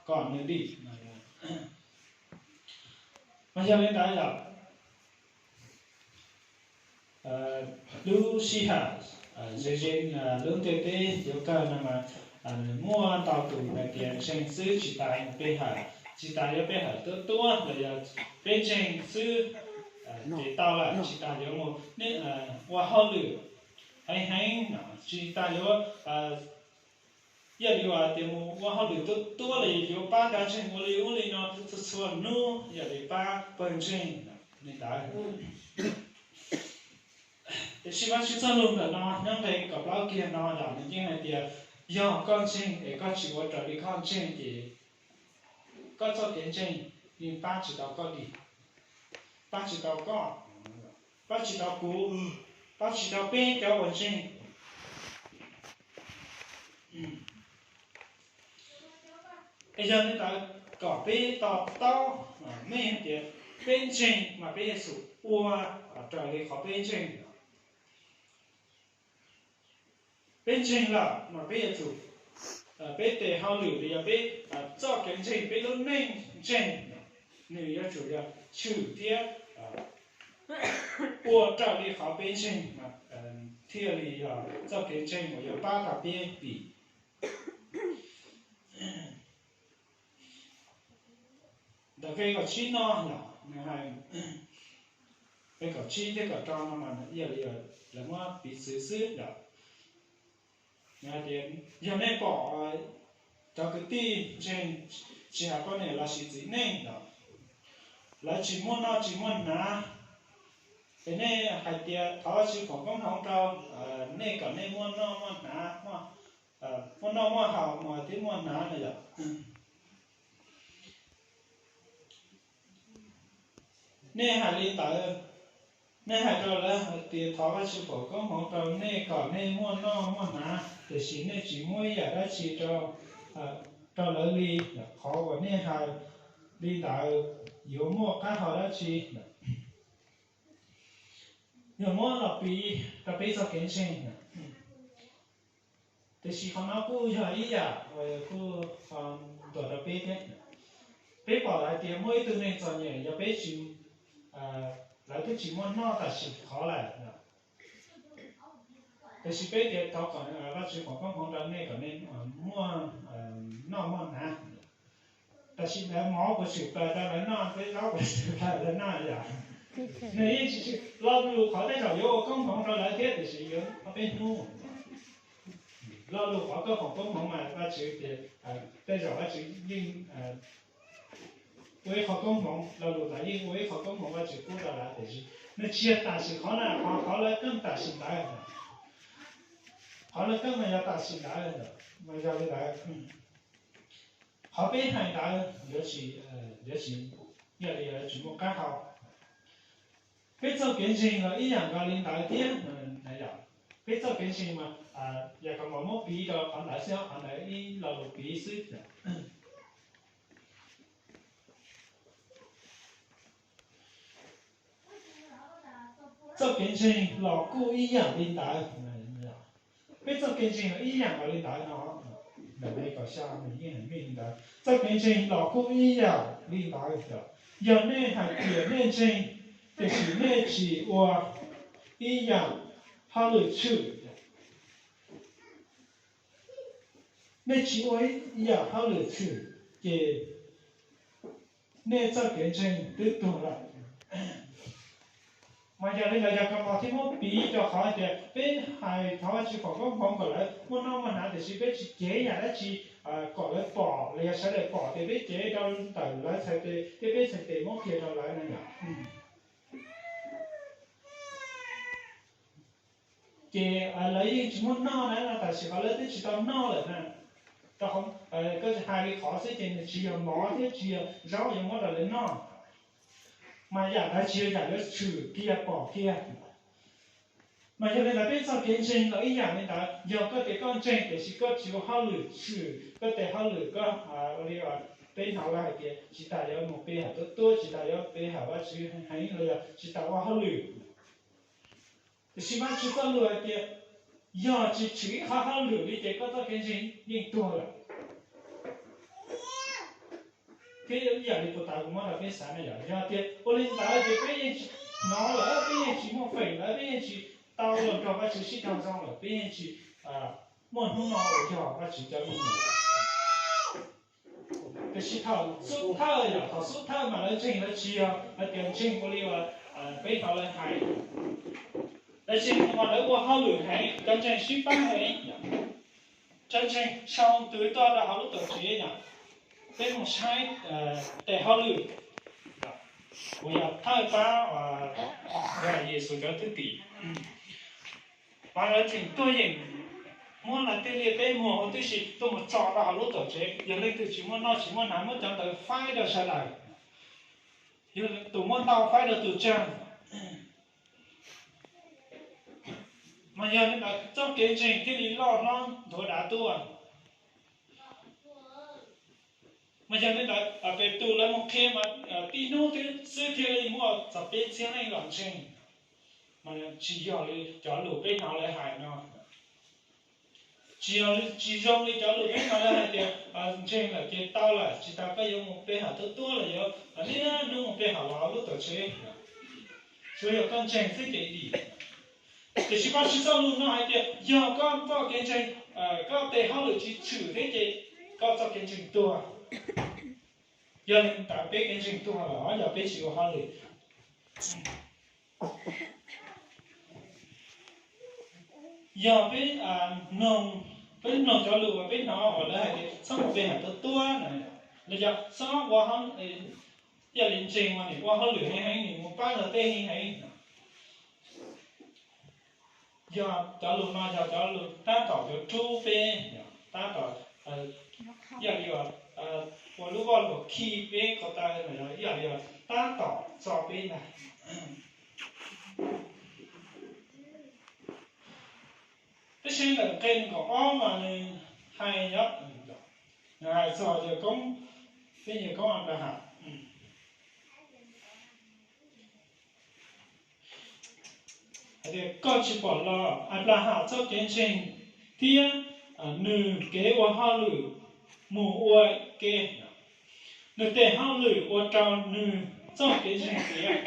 kom nws dim. Mas yog li ntawd yog lub sij hawm ze ze lub ntiaj teb yuav kawg no mas muaj ntau tus hais tias ntseeg xwb tsis tas pe hawm, tsis tas yuav pe hawm tuab tuab los yog peb ntseeg xwb ces tau lawm, tsis tas yuav mus ua hauj lwm heev heev, tsis tas yuav yog li tias mus ua hauj lwm tuab tuab los yuav pab nkag ntseeg ua li ub li no txhua txhua hnub, yog li pab pawg ntseeg li ntawd. Tiam sis Vajtswv txoj lus ntawm no nyob nqe kaum plaub kiag no los nws yeej hais tias yog koj ntseeg es koj tsis ua raws li koj ntseeg ces koj txoj kev ntseeg yeej pab tsis tau koj dim, pab tsis tau koj, pab tsis tau kuv, pab tsis tau peb cov uas ntseeg. Es yog li ntawd kom peb to taub, meej hais tias peb ntseeg mas peb yuav tsum ua raws li qhov peb ntseeg. Peb ntseeg lawm mas peb yuav tsum, peb tes hauj lwm los yog peb txoj kev ntseeg, peb lub neej ntseeg, nws yuav tsum yog tshwm thiab ua raws li qhov peb ntseeg thiaj li yog txoj kev ntseeg uas yuav pab tau peb dim. Ntawm nqe kaum tsib no yog nws hais, nqe kaum tsib thiab kaum rau no mas yog li lawv muab piv txwv xwb yom. Nws hais tias yog nej pom cov kwv tij ntseeg, tsis hais poj niam los sis txiv neej los, lawv tsis muaj noj tsis muaj hnav, es nej hais tias thov Vajtswv foom koob hmoov rau nej kom nej muaj noj muaj hnav, muaj noj muaj haus mas thiaj muaj hnav no yom. Nej hais li ntawd, nej hais rau lawv hais tias thov Vajtswv foom koob hmoov rau nej kom nej muaj noj muaj hnav, tiam sis nej tsis muab ib yam dab tsi rau lawv li. Qhov uas nej hais li ntawd yuav muaj qab hau dab tsi? Yog muab los piv rau peb txoj kev ntseeg, tiam sis qhov no kuj yog ib yam uas kuj ntuas rau peb thiab. Peb pom hais tias muaj ib tug neeg txom nyem yog peb tsis, lawv twb tsis muaj noj tam sim qhov lawm, tiam sis peb tias thov kom Vajtswv foom koob hmoov rau nej kom nej muaj noj muaj hnav, tam sim ntawd mov puas tshwm plaws rau lawv noj, peb zaub puas tshwm plaws lawv noj yom? Nws yeej tsis, lo lus qhov tej zaum yuav ua koob hmoov rau lawv thiab tiam sis yuav ob peb hnub. Lo lus qhov koob hmoov, koob hmoov mas Vajtswv tias tej zaum Vajtswv yeej ua ib qho koob hmoov, lo lus ntawd yeej ua ib qho koob hmoov Vajtswv pub rau lawv tiam sis nws tsis yog tam sim qhov na, qhov qhov lawv keej tam sim ntawd, qhov lawv keej mas yog tam sim ntawd, mas yog li ntawd qhov peb hais ntawd yuav tsis, yuav tsis, yog li yuav tsis muaj qab hau. Peb txoj kev ntseeg los ib yam nkaus li ntawd thiab. Peb txoj kev ntseeg mas yog kom muab piv rau qhov ntawd xwb, qhov ntawd ib lo lus piv xwb. Txoj kev ntseeg los kuj ib yam li ntawd. Peb txoj kev ntseeg los ib yam nkaus li ntawd no, ntawm nqe kaum xya nws yeej hais meej li ntawd. Txoj kev ntseeg los kuj ib yam li ntawd. Yog nej hais tias nej ntseeg, tiam sis nej tsis ua ib yam hauj lwm tshwm, nej tsis ua ib yam hauj lwm tshwm, ces nej txoj kev ntseeg twb tuag lawm. Mas yog li ntawd yog koj mos thiab muab piv rau qhov tias peb hais thov Vajtswv foom koob hmoov kom lawv muaj noj muaj hnav tiam sis peb tsis cev yam dab tsi kom lawv pom los yog sawv daws pom tias peb cev rau ntawm lawv txhais tes thiab peb txhais tes muab qhia rau lawv no yom. Ces lawv yeej tsis muaj noj na, tam sim qhov lawv twb tsis tau noj lawm na. Rau qhov koj hais li qhov xwb ces nws tsis yog mov thiab tsis yog zaub yuav muab rau lawv noj, mas yam ntawd tsis yog yam yuav tshwm kiag pom kiag. Mas yog li ntawd peb txoj kev ntseeg los ib yam li ntawd, yog koj tias koj ntseeg tiam sis koj tsis ua hauj lwm tshwm, koj tes hauj lwm koj ua li peb hnov lawv hais tias tsis tas yuav mus pe hawm tuab tuab, tsis tas yuav pe hawm Vajtswv heev los yog tsis tas ua hauj lwm. Tiam sis Vajtswv txoj lus hais tias yog tsis tshwm ib qhov hauj lwm li ces koj txoj kev ntseeg yeej tuag lawm. Peb ib yam li puag ta kuv muab rau peb xav na yom, yog tias ua li ntawd ces peb yeej tsis hnov lawm, peb yeej tsis muaj feem lawm, peb yeej tsis tau los nrog Vajtswv sib raug zoo lawm, peb yeej tsis muaj hnub no uas yog Vajtswv cov me nyuam. Tiam sis thaum xub thawj yom, thaum xub thawj mas lawv ntseeg, lawv tsis yog hais tias ntseeg ua li uas peb hnov lawv hais. Lawv ntseeg mas lawv ua hauj lwm heev, cov ntseeg sib pab heev. Cov ntseeg sau ntawv tuaj rau hauv lub tuam tsev yom, peb mus saib tes hauj lwm uas yog thawj pab Yexus cov thwj tim, mas lawv tseem tuaj yeem muab lawv tej liaj tej muag huv tib si tuaj mus tso rau hauv lub tuam tsev. Yog leej twg tsis muaj noj tsis muaj hnav, muab cov ntawd faib rau sawv daws. Yog tus muaj ntau faib rau tus tsawg. Mas yog li ntawd txoj kev ntseeg thiaj li loj hlob nthuav dav tuaj. Mas yog li ntawd Petus lawv mus qhia mas tib hnub xwb thiaj li muaj txog peb txhiab leej los ntseeg. Mas tsis yog li cov lus peb hnov lawv hais no. Tsis yog, tsis zoo li cov lus peb hnov lawv hais tias ntseeg lawm ces tau lawm, tsis tas koj yuav mus pe hawm tuab tuab los yuav niaj hnub mus pe hawm los hauv lub tuam tsev. Tsuas yog koj ntseeg xwb ces dim. Tiam sis Vajtswv txoj lus no hais tias yog koj txoj kev ntseeg, koj tes hauj lwm tsis tshwm thiab ces koj txoj kev ntseeg tuag. Yog li ntawd peb kev ntseeg tuag los yog peb tsis ua hauj lwm. Yog peb mloog, peb mloog cov lus uas peb hnov uas lawv hais tias txhob mus pe hawm tuab tuab na, los yog txhob ua, ib yam li ntseeg mas nim ua hauj lwm heev heev, nim mus pab luag tej heev heev. Yog cov lus no yog cov lus tab tom yuav rub peb, tab tom, ib yam li ua lub voj luam khi peb ko taw los yog ib yam li tab tom txo peb ntag. Tab sis ntawm nqe nees nkaum ob mas nws hais, nws hais txog yawg koob, peb yawg koob Anplaham. Hais tias koj tsis pom los Anplaham txoj kev ntseeg thiab nws kev ua hauj lwm mus ua ke, nws tes hauj lwm ua rau nws txoj kev ntseeg tiav.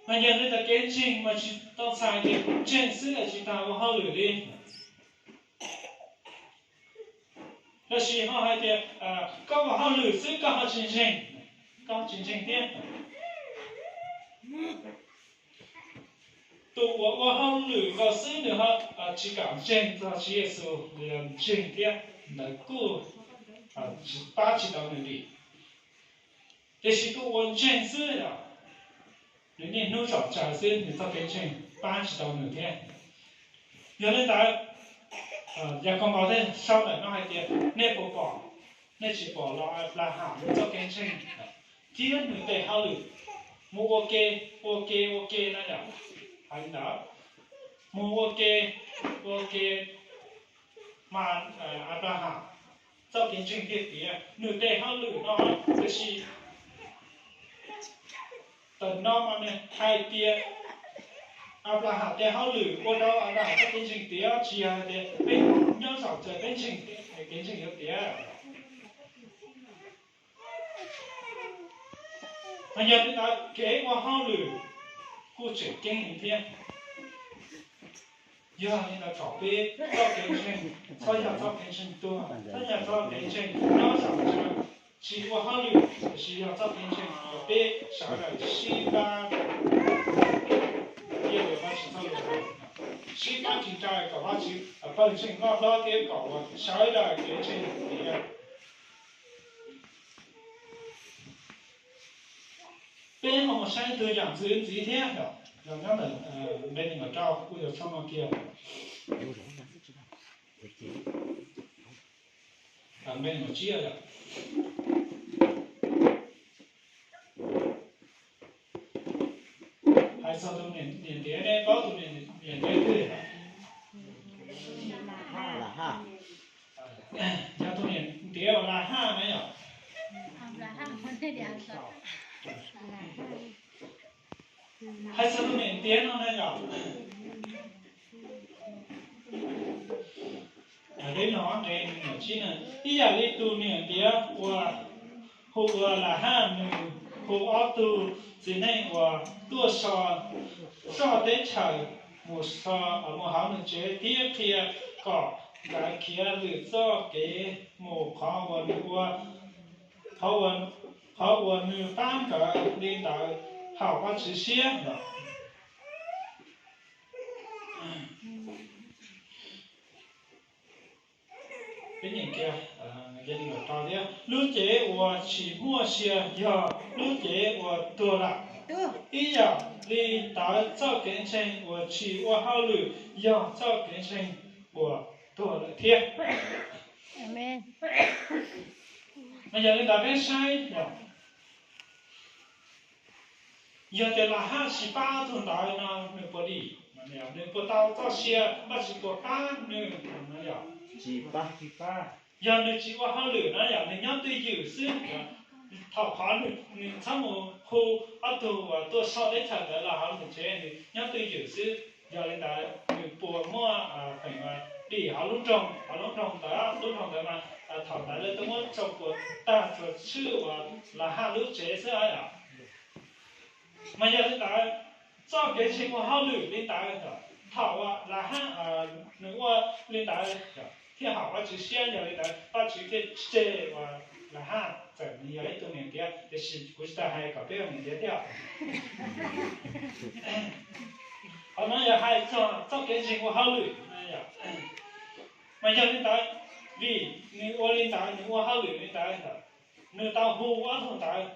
Mas yog li ntawd kev ntseeg mas tsis tau txhais tias ntseeg xwb es tsis tas ua hauj lwm li. Tab sis ho hais tias koj ua hauj lwm xwb koj ho tsis ntseeg, koj ho tsis ntseeg thiab. Tus uas ua hauj lwm nkaus xwb nws ho tsis kam ntseeg txog Tswv Yexus, nws yog ntseeg thiab ntawd kuj pab tsis tau nws li. Tiam sis tus uas ntseeg xwb, nws niaj hnub zom zaws xwb nws txoj kev ntseeg pab tsis tau nws thiab. Yog li ntawd, Yakaunpaus thiaj sau ntawm no hais tias nej puas pom, nej tsis pom los Anplaham nws txoj kev ntseeg thiab nws tes hauj lwm mus ua ke, ua ke ua ke na yom, hais li ntawd, mus ua ke, ua ke, mas Anplaham txoj kev ntseeg thiaj tiav, nws tes hauj lwm no, tiam sis tam no mas nws hais tias Anplaham tes hauj lwm ua rau Anplaham txoj kev ntseeg tiav, tsis yog hais tias peb nyob zom zaws peb ntseeg, kev ntseeg yuav tiav. Mas yog li ntawd kev ua hauj lwm kuj tseem ceeb heev thiab. Yog li ntawd kom peb txoj kev ntseeg txhob yog txoj kev ntseeg tuag, txhob yog txoj kev ntseeg nyob zom zaws tsis ua hauj lwm, tiam sis yog txoj kev ntseeg uas peb sawv daws sib pab, sib pab tsis ntsa kom Vajtswv pawg ntseeg loj hlob thiab kom uas sawv daws kev ntseeg tiav. Peb ho mus saib tus yam ntxwv ntxiv thiab, yog nyob ntawm nqe nees nkaum rau kuj yog tshoj no kiag, nqe nees nkaum tsib yom. Hais txog tus niam ntiav, nej paub tus niam ntiav twg? Yog tus niam ntiav uas Lahaj na yom. Hais txog tus niam ntiav no na yom, peb nqe nees nkaum tsib na, ib yam li tus niam ntiav uas hu ua Lahaj nws hu ob tug txiv neej uas tuaj so soj teb chaws mus so mus hauv nws tsev thiab qhia kom nkawd khiav lwm txoj kev mus qhov uas nws ua, qhov uas, qhov uas nws pab nkawd li ntawd haum Vajtswv siab. Peb nyeem kiag, lub cev uas tsis muaj sia yog lub cev uas tuag lawm. Ib yam li ntawd, txoj kev ntseeg uas tsis ua hauj lwm yog txoj kev ntseeg uas tuag lawm thiab. Mas yog li ntawd peb saib, yog tias Lahaj tsis pab ob tug ntawd no nws puas dim? Nws puas tau txoj sia, Vajtswv puas pab nws no? Tsis pab, tsis pab. Yog nws tsis ua hauj lwm no yog nws nyob twj ywm xwb, thaum qhov nws txhob mus hu ob tug uas tuaj soj teb chaws ntawd los hauv nws tsev, nws nyob twj ywm xwb, yog li ntawd nws puas muaj feem dim hauv lub nroog, hauv lub nroog ntawd, lub nroog ntawd mas thaum ntawd lawv twb muab tsau puas tag, tsuas tshwj uas Lahaj lub tsev xwb os. Mas yog li ntawd, txoj kev ntseeg ua hauj lwm li ntawd, thaum uas Lahaj nws ua li ntawd thiaj haum Vajtswv siab, yog li ntawd Vajtswv thiaj tseg uas Lahaj, txawm nws yog ib tug niam ntiav, tiam sis kuv tsis tas hais kom peb ua niam ntiav thiab. Qhov no yog hais txog txoj kev ntseeg ua hauj lwm. Mas yog li ntawd, vim nws ua li ntawd, nws ua hauj lwm li ntawd, nws tau hu ob tug ntawd,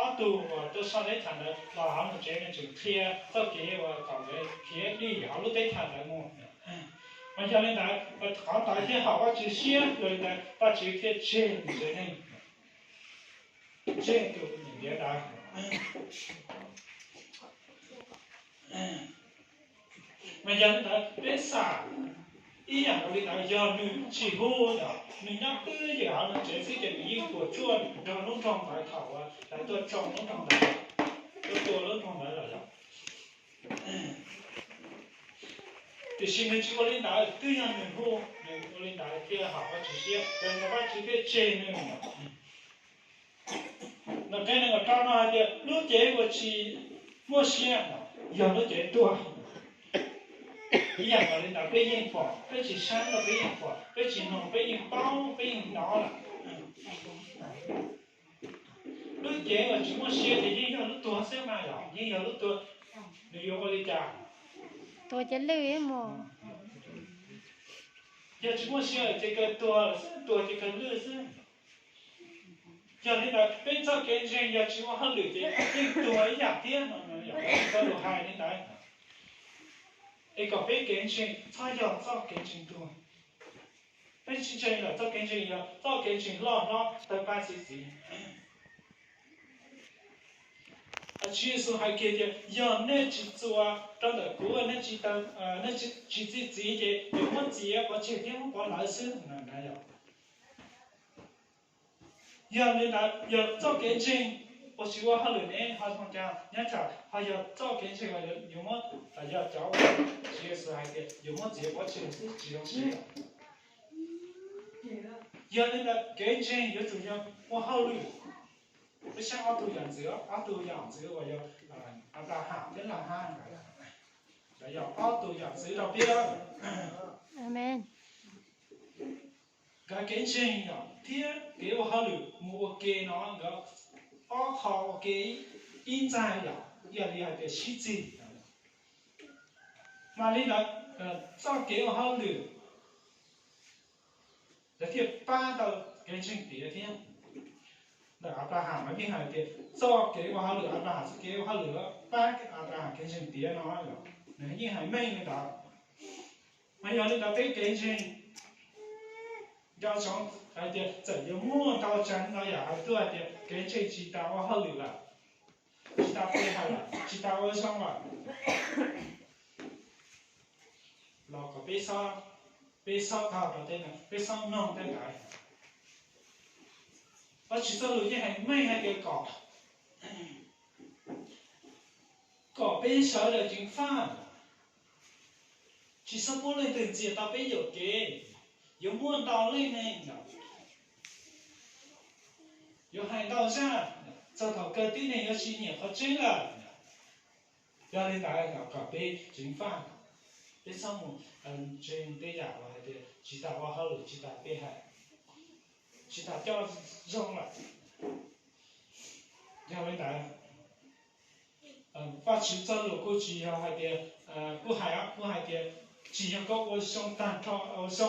ob tug uas tuaj soj teb chaws ntawd los hauv nws tsev, nws tseem qhia txoj kev uas kom nkawd khiav dim hauv lub teb chaws ntawd mus. Mas yog li ntawd, qhov ntawd thiaj haum Vajtswv siab, yog li ntawd Vajtswv thiaj tseg nws tsev neeg, tseg tus niam ntiav ntawd. Mas yog li ntawd peb xam ib yam nkaus li ntawd, yog nws tsis hu, yog nws nyob twj ywm hauv nws tsev xwb ces nws yeej puas tsuaj nrog lub nroog ntawd thaum uas lawv tuaj tsoo lub nroog ntawd, tuaj tua lub nroog ntawd lawm yog. Tiam sis nws tsis ua li ntawd, twb yog nws hu, nws ua li ntawd thiaj haum Vajtswv siab, yog li ntawd Vajtswv thiaj tseg nws. Nqe nees nkaum rau no hais tias lub cev uas tsis muaj sia yog lub cev tuag. Ib yam nkaus li ntawd peb yeej pom, peb tsis saib los peb yeej pom, peb tsis mloog peb yeej paub, peb yeej hnov lawm. Lub cev uas tsis muaj sia ces yeej yog lub tuag xwb mas yog, yeej yog lub tuag. Nws yuav ua li cas? Tuag ces lwj mus. Yog tsis muaj sia ces kawg tuag xwb, tuag ces kawg lwj xwb. Yog li ntawd peb txoj kev ntseeg yog tsis ua hauj lwm ces yeej tuag ib yam thiab no. Txoj lus hais li ntawd es kom peb kev ntseeg txhob yog txoj kev ntseeg tuag. Peb tsis ntseeg lawm, txoj kev ntseeg yog txoj kev ntseeg loj hlob tawg pab txi txiv. Tswv Yexus hais kiag tias yog nej tsis txuas rau ntawm kuv, nej tsis txi txiv ces yuav muab txiav pov tseg thiab muab pov lawv xwb. Yog li ntawd yog txoj kev ntseeg uas tsis ua hauj lwm ne ho zoo cas? Nyob tsam ho yog txoj kev ntseeg uas yuav muab, yog cov uas Tswv Yexus hais tias yuav muab txiav pov tseg xwb tsis zoo siab. Yog li ntawd kev ntseeg yuav tsum yog ua hauj lwm. Peb saib ob tug yam ntxwv, ob tug yam ntxwv uas yog Anplaham thiab Lahaj ntawd, lawv yog ob tug yam ntxwv rau peb. Nkawd kev ntseeg yom thiab kev ua hauj lwm mus ua ke no nkawd ob qho ua ke ib ntxaig yom, ib yam li hais tias sib txig. Mas li ntawd txoj kev ua hauj lwm lawv thiaj pab tau kev ntseeg tiav thiab. Ntawm Anplaham mas yeej hais tias txoj kev ua hauj lwm, Anplaham txoj kev ua hauj lwm pab Anplaham kev ntseeg tiav no, nws yeej hais meej li ntawd. Mas yog li ntawd peb kev ntseeg nco ntsoov hais tias txawm yuav muaj ntau tsav ntau yam hais tuaj hais tias kev ntseeg tsis tas ua hauj lwm lawm, tsis tas pe hawm lawm, tsis tas ua zoo lawm, los kom peb xob, peb xob dhau rau tej ntawd, peb xob mloog tej ntawd. Vajtswv txoj lus yeej hais meej hais tias kom, kom peb sawv daws ceev faj, tsis txhob pub leej twg ntxias tau peb yuam kev. Yuav muaj ntau leej neeg, yuav hais ntau zaj, txog thaum kawg tib neeg yuav tsis nyiam qhov tseeb lawm. Yog li ntawd kom peb ceev faj, peb txhob mus ntseeg tej yam uas hais tias tsis tas ua hauj lwm, tsis tas pe hawm, tsis tas coj zoo lawm. Yog li ntawd, Vajtswv txoj lus kuj tsis yog hais tias, kuj hais, kuj hais tias tsis yog koj ua zoo tag nrho,